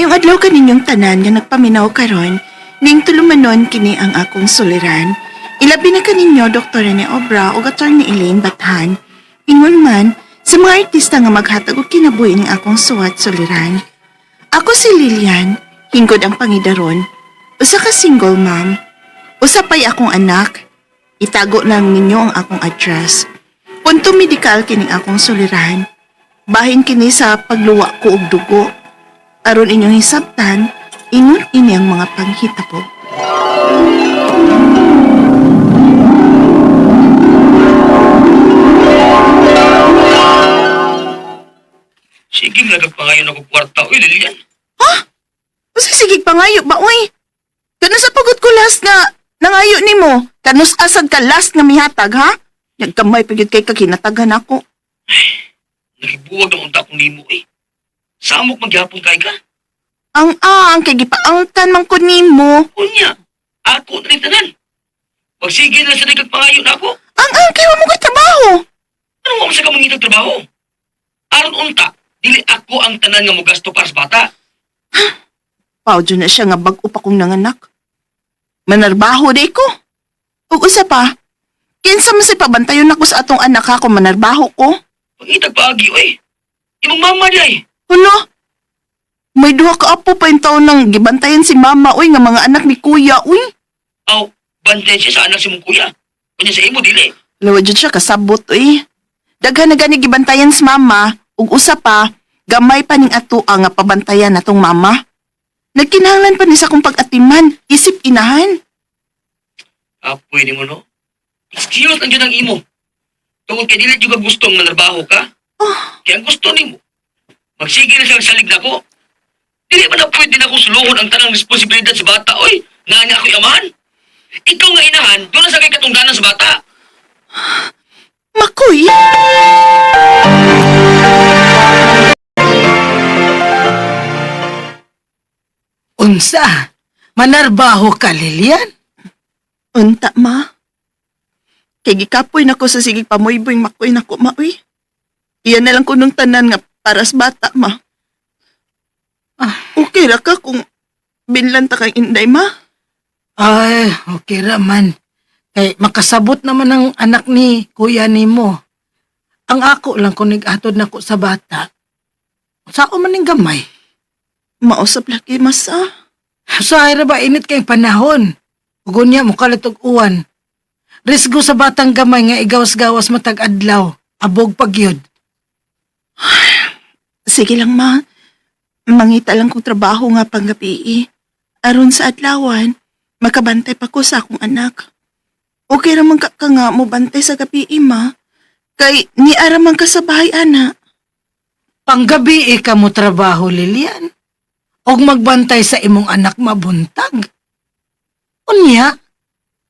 Maayong adlaw kaninyong tanan nga nagpaminaw karon ning tulumanon kini ang akong suliran. Ilabi na kaninyo Dr. Rene Obra ug Attorney Elaine Bathan. Ingon man sa mga artista nga maghatag og kinabuhi ning akong suwat suliran. Ako si Lilian, hinggod ang pangidaron. Usa ka single mom. Usa pa'y akong anak. Itago lang ninyo ang akong address. Punto medikal kining akong suliran. Bahin kini sa pagluwa ko og dugo. Aron inyong hisabtan, ingon ini ang mga panghitabo. Sige, nagpangayon ako kwarta. Uy, Lilian. Usa sige pangayo ba oy? Kano sa pagod ko last nga nangayo nimo? Kanus asad ka last nga mihatag ha? Nagkamay pa gyud kay kaginatagan ako. Nagibuwag na unta akong nimo eh. Samok magyapon kay ka. Ang ang kay gipaangkan man ko nimo. Unya, ako na rin tanan. Magsige na sa nagpangayon ako. Ang kay wa mo ko'y trabaho. Ano mo sa kamangitag trabaho? Aron unta, dili ako ang tanan nga mogasto para sa bata. Pawdyo na siya nga bag-o pa kong nanganak. Manarbaho day ko. Ug usa pa, kinsa man say pabantayon nako sa atong anak ha kung manarbaho ko? Pangitag paagi, uy. Imong mama di ay. Hala, may duha ka apo pa yung taon nang gibantayan si mama uy nga mga anak ni kuya uy. Aw, bantay siya sa anak si mong kuya. Kanya sa imo, dili. Lawa jud siya kasabot uy. Daghan na gani gibantayan si mama ug usa pa gamay pa ning atoa nga pabantayan natong mama. Nagkinahanglan pa ni sa akong pag-atiman, isip inahan. Ah, pwede mo, no? Excuse lang yun ang imo. Tungod kay dili juga gusto nga manarbaho ka. Kaya ang gusto nimo, magsige na siya salig nako. Dili man na pwede na akong suluhon ang tanang responsibilidad sa bata, oy. Nga niya ako'y amahan. Ikaw nga inahan, doon na sa kay katungdanan sa bata. Makoy! Unsa? Manarbaho ka, Lilian? Unta, ma. Kay gikapoy nako sa sigig pamuyboy makoy nako, ma, uy. Iyan na lang kunong tanan nga para sa bata, ma. Ah. Okay ra ka kung binlan ta kang inday, ma. Ay, okay ra man. Kay makasabot naman ang anak ni kuya nimo. Ang ako lang kung nag-atod nako sa bata. Sa man ning gamay. Mausap lagi, mas, ah. Sa ra ba init kay panahon? Ug unya mo kalit og uwan. Risgo sa batang gamay nga igawas-gawas matag adlaw. Abog pagyud. Sige lang, ma. Mangita lang kong trabaho nga panggabi. Aron sa adlawan, makabantay pa ko sa akong anak. Okay ra man ka nga mo bantay sa gabi, ma. Kay niara man ka sa bahay, ana. Panggabi ka mo trabaho, Lilian. Og magbantay sa imong anak mabuntag. Unya,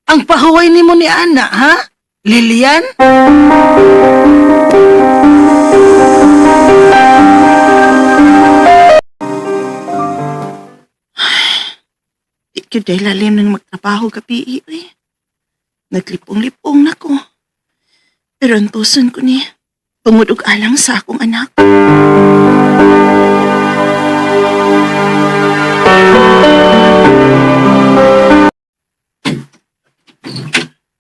ang pahuway nimo ni ana, ha? Lilian? Di gyud dahil lalim ng magtrabaho gabi, eh. Naglipong-lipong na ko. Pero ang tuson ko ni, tungod og alang sa akong anak.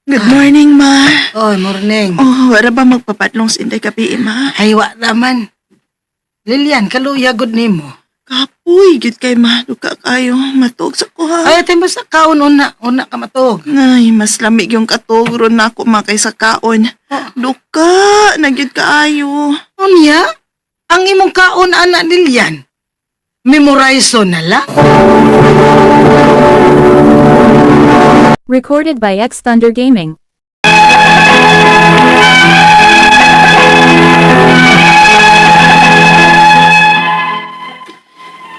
Good morning, ma. Oh, morning. Oh, wala ba magpapadlong sa inday gabi, ma? Ay, wa naman. Lilian, kaluya gud nimo. Kapoy, gyud kay ma. Duka kayo. Matuog sa kuha. Ay, atay basta kaon una, una ka matuog. Ay, mas lamig yung katugro na ako makay sa kaon. Duka, nagyud kaayo. Unya, ang imong kaon ana Lilian. Memorize na lang. Recorded by X Thunder Gaming.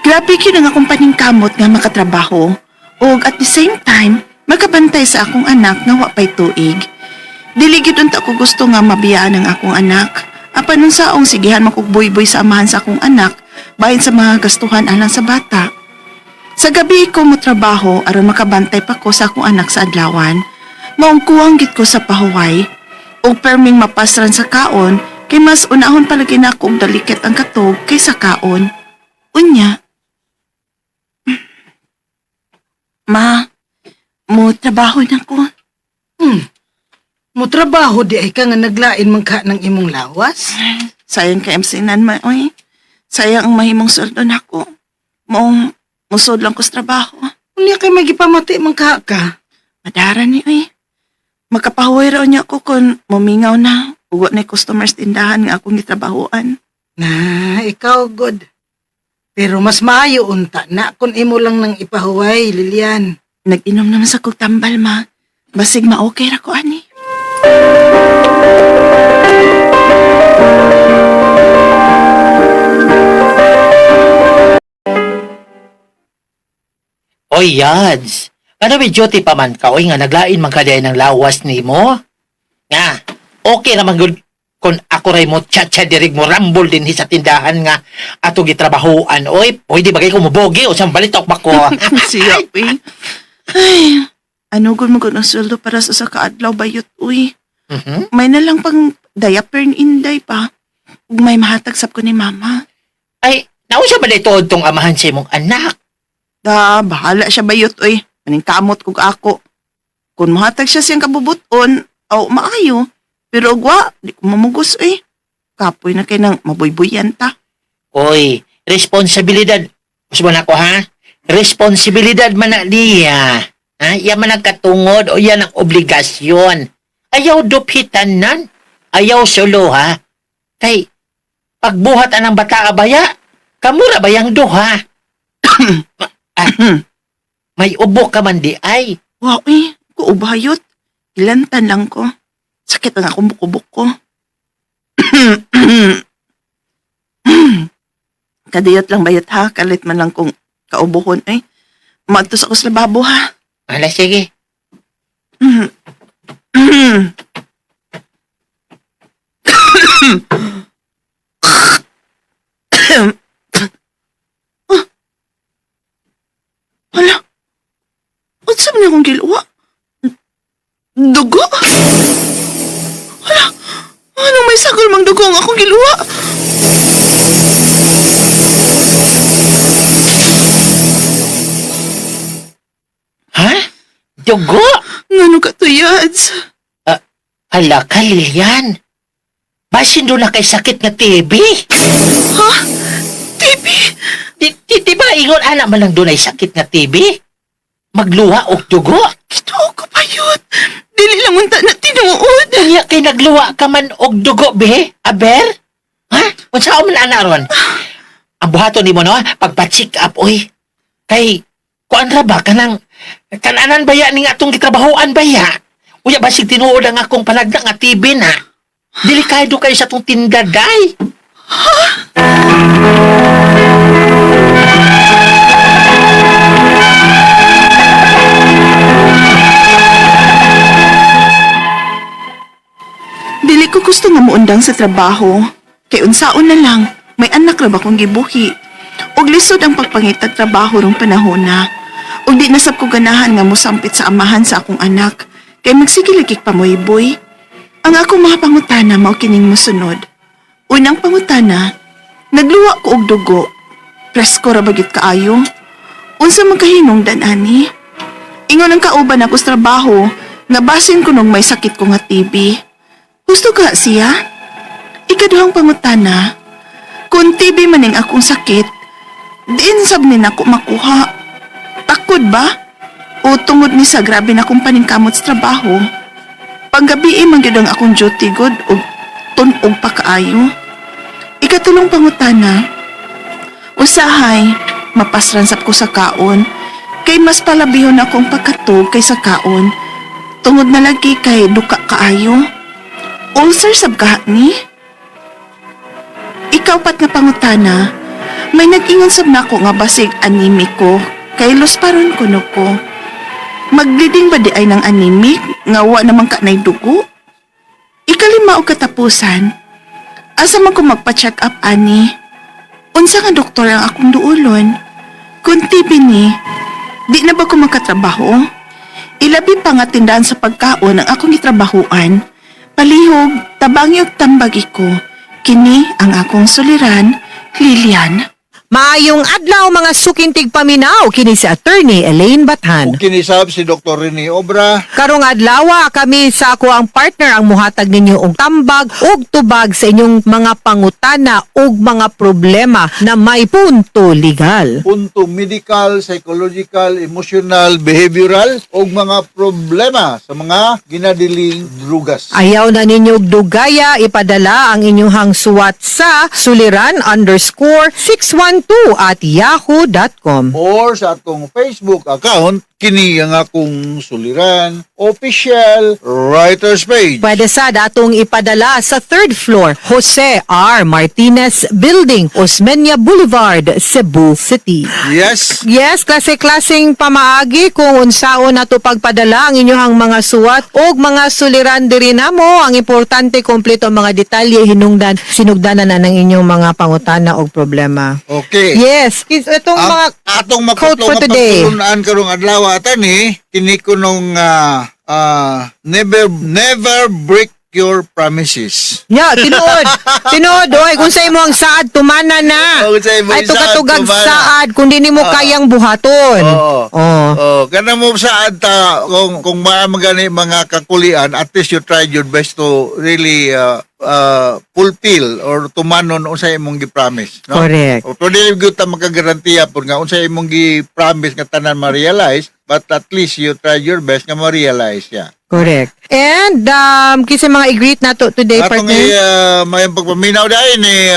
Grabe gyud ang akong paningkamot nga makatrabaho. Ug at the same time, makabantay sa akong anak nga wa pay tuig. Dili gyud unta ko gusto nga mabiyaan ang akong anak. Apan unsaong sigihan man kog buyboy sa amahan sa akong anak, bahin sa mga gastuhan alang sa bata. Sa gabi ko motrabaho aron makabantay pa ko sa akong anak sa adlawan. Maong kuwang gid ko sa pahuway. Og perming mapasran sa kaon kay mas unahon palagi na og dalikit ang katog kaysa kaon. Unya, Ma, mo trabaho na ko. Mo trabaho di ay ka nga naglain man ka ng imong lawas. Sayang kay MC nan ma, oy. Sayang ang mahimong sweldo nako. Maong musod lang ko sa trabaho. Unya kay magipamati man ka ka. Madara ni oy. Makapahuway raw niya ako kung mumingaw na. Ugo na customers tindahan nga akong gitrabahoan. Na, ikaw good. Pero mas maayo unta na kung imo lang nang ipahuway, Lilian. Nag-inom naman sa kog tambal ma. Basig ma-okay ra ko ani. Oy, Yads. Ano may duty pa man ka, oy, nga naglain man ka diay ng lawas nimo? Nga, okay naman gud kung ako ray mo tsa-tsa dirig mo rambol din sa tindahan nga atong gitrabahoan. Oy, pwede ba kay kumubogi o siyang balitok ba ko? Siya, uy. Ay, ano gud mo gud ang sweldo para sa sa kaadlaw bayot, uy. Mhm. May na lang pang diaper ni Inday pa. Ug may mahatag sab ko ni Mama. Ay, nausa ba dito tong amahan sa imong anak? Da, bahala siya bayot, uy. Maning kamot kog ako. Kung mahatag siya siyang kabubuton, aw maayo. Pero ugwa, di ko mamugos, uy. Kapoy na kay nang mabuybuyan ta. Oy, responsibilidad. Gusto mo na ako, ha? Responsibilidad man na niya. Ha? Yan man ang katungod o yan ang obligasyon. Ayaw duphitan nan. Ayaw solo, ha? Kay, pagbuhat anang bata abaya, kamura ba yang duha? Ah, may ubo ka man di ay. Wow, uy. Ko ubayot. Ilantan lang ko. Sakit ang akong bukubok ko. Kadiyot lang bayot ha. Kalit man lang kong kaubuhon eh. Maadtos ako sa lababo ha. Hala, sige. Hala. Unsa man akong giluwa? Dugo? Hala. Anong may sagol mang dugo ang akong giluwa? Ha? Dugo? Ngano ka to, Yads? Hala ka, Lilian. Basin doon na kay sakit nga TB. Ha? TB? Di ba ingon anak man lang doon ay sakit nga TB? Magluha og dugo? Ginoo ko pa yun. Dili lang unta na tinuod. Unya kay nagluwa ka man og dugo be? Aber? Ha? Unsa man ana ron? Ang buhaton nimo no, pagpa-check up oy. Kay kuan ra ba kanang kananan baya ning atong gitrabahoan baya? Unya basig tinuod ang akong panagda nga TB na. Delikado kay sa atong tindaday. Dili ko gusto nga muundang sa trabaho. Kay unsaon na lang, may anak ra ba kong gibuhi. Og lisod ang pagpangitag trabaho rong panahon na. Og di nasab ko ganahan nga mosampit sa amahan sa akong anak. Kay magsige lagi pamoyboy. Ang akong mga pangutana mao kining mosunod. Unang pangutana, nagluwa ko og dugo. Presko ra ba gyud kaayo? Unsa man kahinungdan ani? Ingon ang kauban ako sa trabaho nga basin ko nung may sakit ko nga TB. Gusto ka siya? Ikaduhang pangutana, kung TB maning akong sakit, diin sab ni nako makuha. Takod ba? O tungod ni sa grabe na akong paningkamot sa trabaho? Panggabi man gyud ang akong duty god og tun-og pa kaayo. Ikatulong pangutana, usahay, mapasran sab ko sa kaon, kay mas palabihon akong pagkatog kaysa kaon. Tungod na lagi kay duka kaayo. Ulcer sab ka ni? Ikaw pat nga pangutana, may nag-ingon sab nako nga basig anemic ko, kay los paron kuno ko. Magliding ba di ay ng anemic nga wa naman ka nay dugo? Ikalima og katapusan, asa man ko magpa-check up ani? Unsa nga doktor ang akong duolon? Kung TB ni, di na ba ko makatrabaho? Ilabi pa nga tindahan sa pagkaon ang akong gitrabahoan. Palihog, tabangi og tambagi ko. Kini ang akong suliran, Lilian. Maayong adlaw, mga suking tigpaminaw, kini si Attorney Elaine Bathan. Ug kini sab si Dr. Rene Obra. Karong adlaw kami sa ako ang partner ang muhatag ninyo og tambag ug tubag sa inyong mga pangutana ug mga problema na may punto legal. Punto medical, psychological, emotional, behavioral ug mga problema sa mga ginadiling drugas. Ayaw na ninyo og dugaya, ipadala ang inyong suwat sa suliran_612@yahoo.com. Or sa atong Facebook account, kini ang akong Suliran Official Writers Page. Pwede sa atong ipadala sa third floor, Jose R. Martinez Building, Osmeña Boulevard, Cebu City. Yes. Yes, klase-klaseng pamaagi kung unsaon nato pagpadala ang inyong mga suwat o mga suliran diri namo. Ang importante, kompleto ang mga detalye, hinungdan, sinugdanan na ng inyong mga pangutana o problema. Okay. Yes, itong Ang mga atong quote makutlo for nga today. pagtulunan karong adlaw atani kini kunong never never break your promises. Yeah, tinuod. Tinuod, oy, kung sa imo ang saad tumana na. Oh, kung sa imo Ay ang saad, tugatugag tumana. saad kung di nimo kayang buhaton. Oo. Oh. Oh, kana mo saad ta kung maa magani mga kakulian, at least you tried your best to really fulfill or tumanon unsa imong gi-promise, no? Correct. O, pero dili gyud ta makagarantiya pud nga unsa imong gi-promise nga tanan ma-realize, but at least you tried your best nga ma-realize ya. Correct. And kinsa mga i-greet nato today, Atong partner? Mayong pagpaminaw dahil ni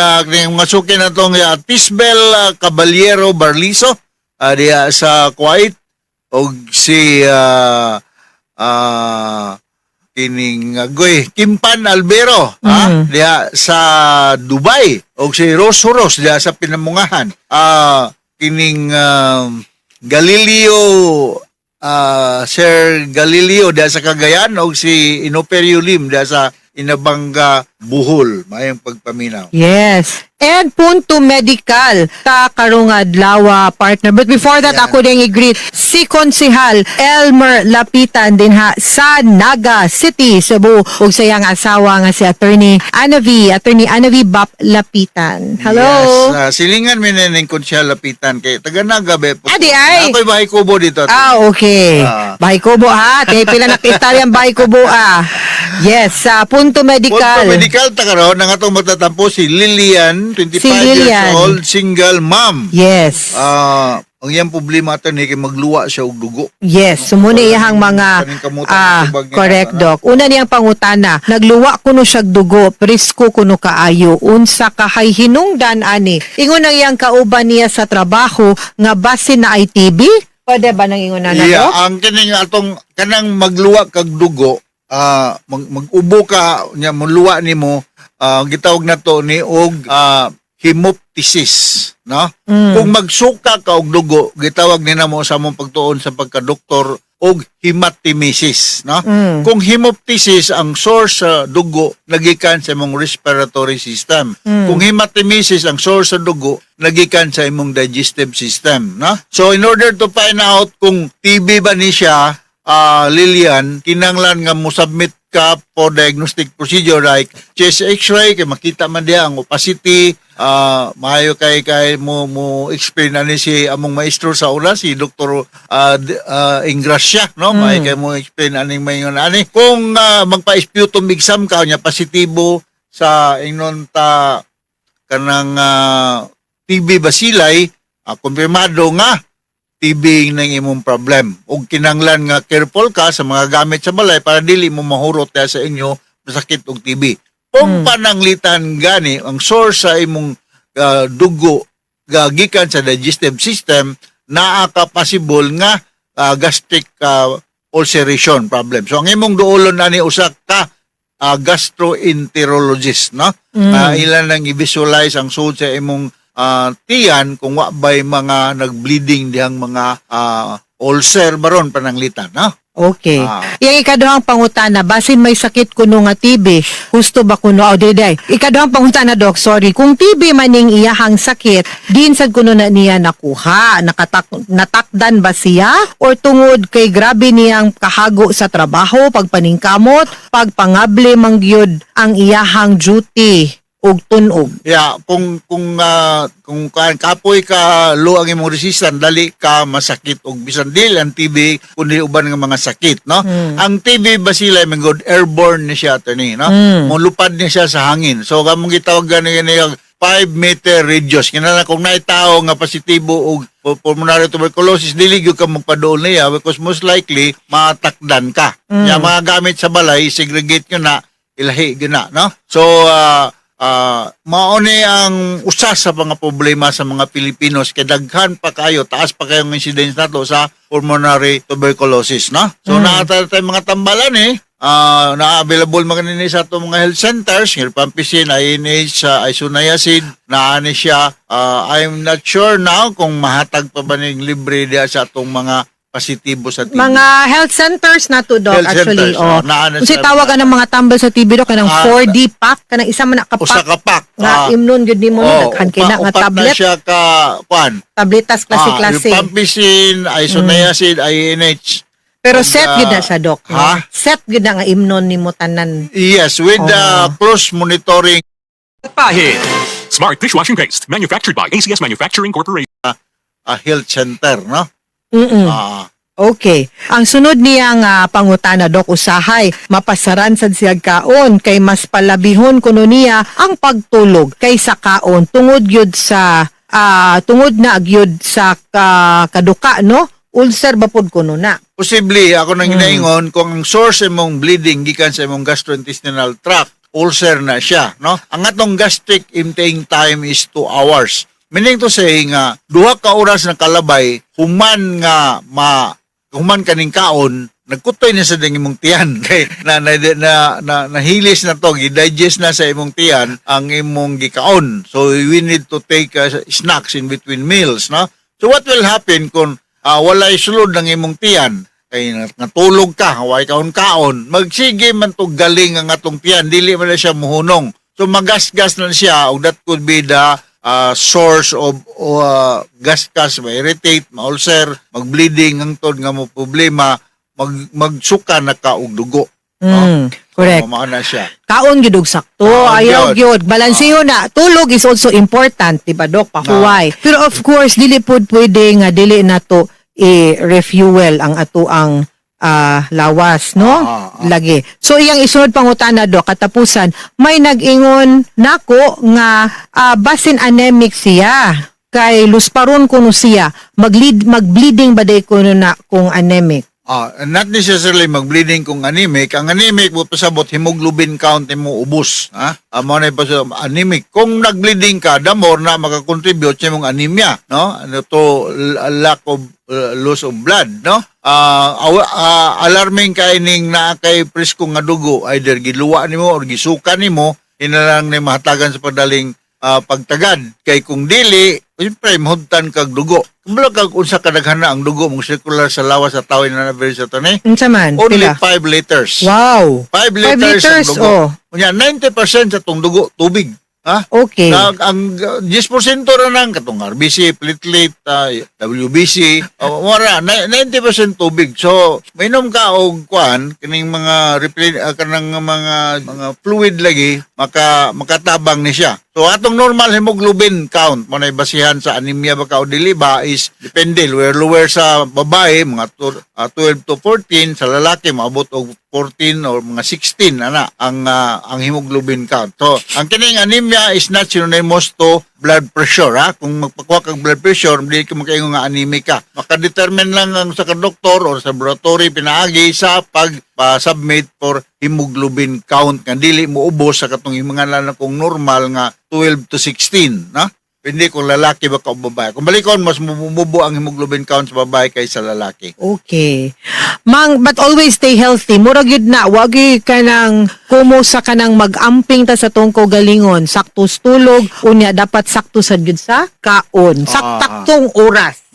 mga suki na itong Tisbel Caballero Barliso diya sa Kuwait og si kining goy Kimpan Albero ha diya sa Dubai og si Rose Horos diya sa Pinamungahan, kining Galileo, Sir Galileo diya sa Cagayan og si Inoperio Lim diya sa Inabanga, Bohol. Mayong pagpaminaw. Yes. And punto medical ta karong adlaw, partner. But before that, ako din i-greet si Konsehal Elmer Lapitan dinha sa Naga City, Cebu, ug sa iyang asawa nga si Attorney Anavi, Attorney Anavi Bap Lapitan. Hello. Yes, silingan mi ning Konsehal Lapitan kay taga Naga be. Ah, di ay. Ako'y bahay kubo dito. Ah, okay. Ah. Bahay Kubo ha. Kay pila na Italian bahay kubo ah. Yes, sa punto medical. Punto medical ta karon ang atong magtatampo si Lilian, 25 Si years Lilian. old, single mom. Yes. Ang iyang problema ato ni kay magluwa siya og dugo. Yes, sumuni iyang mga Kaning kamutan tubag niya correct, na, no? doc. Una niyang pangutana, nagluwa kuno siya dugo, presko kuno kaayo, unsa kahay hinungdan ani? Ingon ang iyang kauban niya sa trabaho nga basin na ay TB? Pwede ba nang ingon na na, Yeah, doc? ang kining atong kanang magluwa kag dugo, mag-ubo ka nya muluwa nimo, gitawag na to ni og hemoptysis, no? Kung magsuka ka og dugo, gitawag ni namo sa among pagtuon sa pagkadoktor og hematemesis, no? Kung hemoptysis, ang source sa dugo nagikan sa imong respiratory system. Kung hematemesis, ang source sa dugo nagikan sa imong digestive system, no? So in order to find out kung TB ba ni siya, Lilian, kinanglan nga mo submit ka for diagnostic procedure like chest x-ray kay makita man diya ang opacity. Maayo kay kay mo mo explain ani si among maestro sa una, si Dr. Ingracia, no? Maayo kay mo explain aning mayon ani kung magpa-sputum exam ka nya positibo sa ingnon ta kanang TB bacilli, kumpirmado nga TB ng imong problem ug kinanglan nga careful ka sa mga gamit sa balay para dili mo mahurot diha sa inyo masakit og TB. Kung pananglitan gani ang source sa imong dugo gikan sa digestive system, naa ka possible nga gastric ulceration problem. So ang imong duolon ani usa ka gastroenterologist, no? Ilan lang i-visualize ang sud sa imong tiyan kung wa bay mga nag-bleeding dihang mga ulcer baron pananglitan, no? Okay. Ah. Yang ikaduhang pangutana, basin may sakit kuno nga TB, husto ba kuno o dili day? Ikaduhang pangutana, doc, sorry. Kung TB maning iyahang sakit, din sad kuno na niya nakuha, natakdan ba siya or tungod kay grabe niyang kahago sa trabaho, pagpaningkamot, pagpangable man gyud ang iyahang duty? og tunog. Yeah, kung kapoy ka, low ang imong resistance, dali ka masakit og bisan dili ang TB kundi uban nga mga sakit, no? Ang TB bacilli man good airborne ni siya, attorney, no? Molupad ni siya sa hangin. So kamong gitawag gani gani 5-meter radius. Kinahanglan kung naay tao nga positibo og pulmonary tuberculosis, dili gyud ka magpaduol niya because most likely matakdan ka. Ya mga gamit sa balay, segregate nyo na, ilahi gyud na, no? So mao ni ang usa sa mga problema sa mga Pilipinos kay daghan pa kayo, taas pa kayong incidence nato sa pulmonary tuberculosis, no? So naa tayo mga tambalan eh. Na available mga nini sa atong mga health centers, rifampicin, INH, isoniazid, naa ni siya. I'm not sure now kung mahatag pa ba ning libre diya sa atong mga positibo sa TB. Mga health centers na to, Doc, Health actually. centers, Oh. oh, naa na Kasi sila tawag mga- ang mga tambal sa TB, Doc, kanang 4D pack, kanang isa man na Usa kapak. ka pack. Nga Ah, imnon gyud nimo no, oh, daghan kay na nga upat na tablet, siya ka kuan. tabletas klase-klase. Rifampicin, isoniazid, INH. Pero Ug, set gyud na siya, Doc, no? Ha? Set gyud na nga imnon nimo tanan. Yes, with the close monitoring. Pahit. Smart dishwashing paste, manufactured by ACS Manufacturing Corporation. Health center, no? Okay. Ang sunod niya nga pangutana, Dok, usahay mapasaran sad siya kaon kay mas palabihon kuno niya ang pagtulog kaysa kaon tungod gyud sa tungod na gyud sa kaduka, no? Ulcer ba pod kuno na? Posible, ako nang ginaingon, kung ang source imong bleeding gikan sa imong gastrointestinal tract, ulcer na siya, no? Ang atong gastric emptying time is 2 hours. Meaning to say nga duha ka oras na kalabay human nga ma human kaning kaon, nagkutoy na sa ding imong tiyan kay na na, na, na nahilis na to, gi-digest na sa imong tiyan ang imong gikaon. So we need to take snacks in between meals, no? So what will happen kung walay sulod ng imong tiyan, kay natulog ka, way kaon kaon, magsige man to galing ang atong tiyan, dili man na siya muhunong. So magasgas na siya og that could be the source of gasgas, ma-irritate, ma-ulcer, mag-bleeding hangtod nga mo problema, magsuka na ka og dugo. Correct. So, mao na siya. Kaon gyud og sakto, Kaon ayaw gyud. gyud. Balanseho na. Tulog is also important, di ba, Dok? Pahuway. Pero of course, dili pod pwede nga dili na to i-refuel ang atoang lawas, no? Lagi. So iyang isunod pangutana, Dok, katapusan, may nag-ingon nako nga basin anemic siya kay lusparon kuno siya, mag-bleeding ba day kuno na kung anemic? Not necessarily mag-bleeding kung anemic. Ang anemic mo pasabot hemoglobin count mo ubos, ha? Mo na pa anemic. Kung nag-bleeding ka, the more na makakontribute sa imong anemia, no? Ano to, lack of loss of blood, no? Alarming kay ning naa kay presko nga dugo, either giluwa nimo or gisuka nimo, ina lang ni mahatagan sa padaling pagtagad. Kay kung dili, siyempre mahudtan kag dugo. Kumbaga kag unsa kadaghana ang dugo mong sirkular sa lawas sa tawo na na sa to ni? Unsa man? Only Pila? 5 liters. Wow. 5 5 liters, liters, ang dugo. oh. Unya 90% sa tong dugo tubig. Ha? Okay. Na, ang 10% ra nang katong RBC, platelet, WBC, wala 90% tubig. So, mainom ka og kuan kining mga kanang mga fluid lagi makatabang ni siya. So atong normal hemoglobin count mo na basihan sa anemia ba ka o dili ba is depende, lower lower sa babae mga 12 to 14, sa lalaki maabot og 14 or mga 16 ana ang hemoglobin count. So ang kining anemia is not synonymous to blood pressure, ha. Kung magpakuha kag blood pressure, hindi ka makaingon nga anemic ka. Makadetermine lang ang sa doktor or sa laboratory pinaagi sa pag-submit for hemoglobin count nga dili mo ubos sa katong mga lang kung normal nga 12 to 16, no? Hindi kung lalaki ba ka o babae. Kung balikon, mas mumubo ang hemoglobin count sa babae kaysa lalaki. Okay. Mang, but always stay healthy. Murag yun na, wag gyud ka nang kumo sa kanang mag-amping ta sa tungko galingon. Sakto sa tulog, unya dapat sakto sad gyud sa kaon. Saktaktong oras.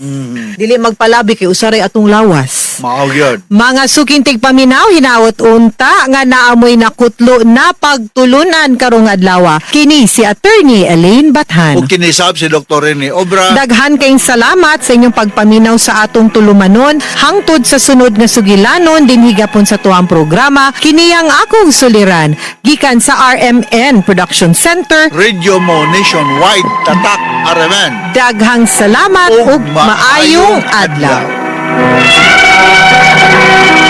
Dili magpalabi kay usaray atong lawas. Lunes. Mao gyud. Mga suking tigpaminaw, hinaot unta nga naamoy nakutlo na pagtulunan karong adlaw. Kini si Attorney Elaine Bathan. Ug kinisab si Dr. Rene Obra. Daghan kayong salamat sa inyong pagpaminaw sa atong tulumanon hangtod sa sunod nga sugilanon dinhi gapon sa tuang programa kini ang akong suliran gikan sa RMN Production Center. Radio mo nationwide, tatak RMN. Daghang salamat ug maayong adlaw. Adlaw.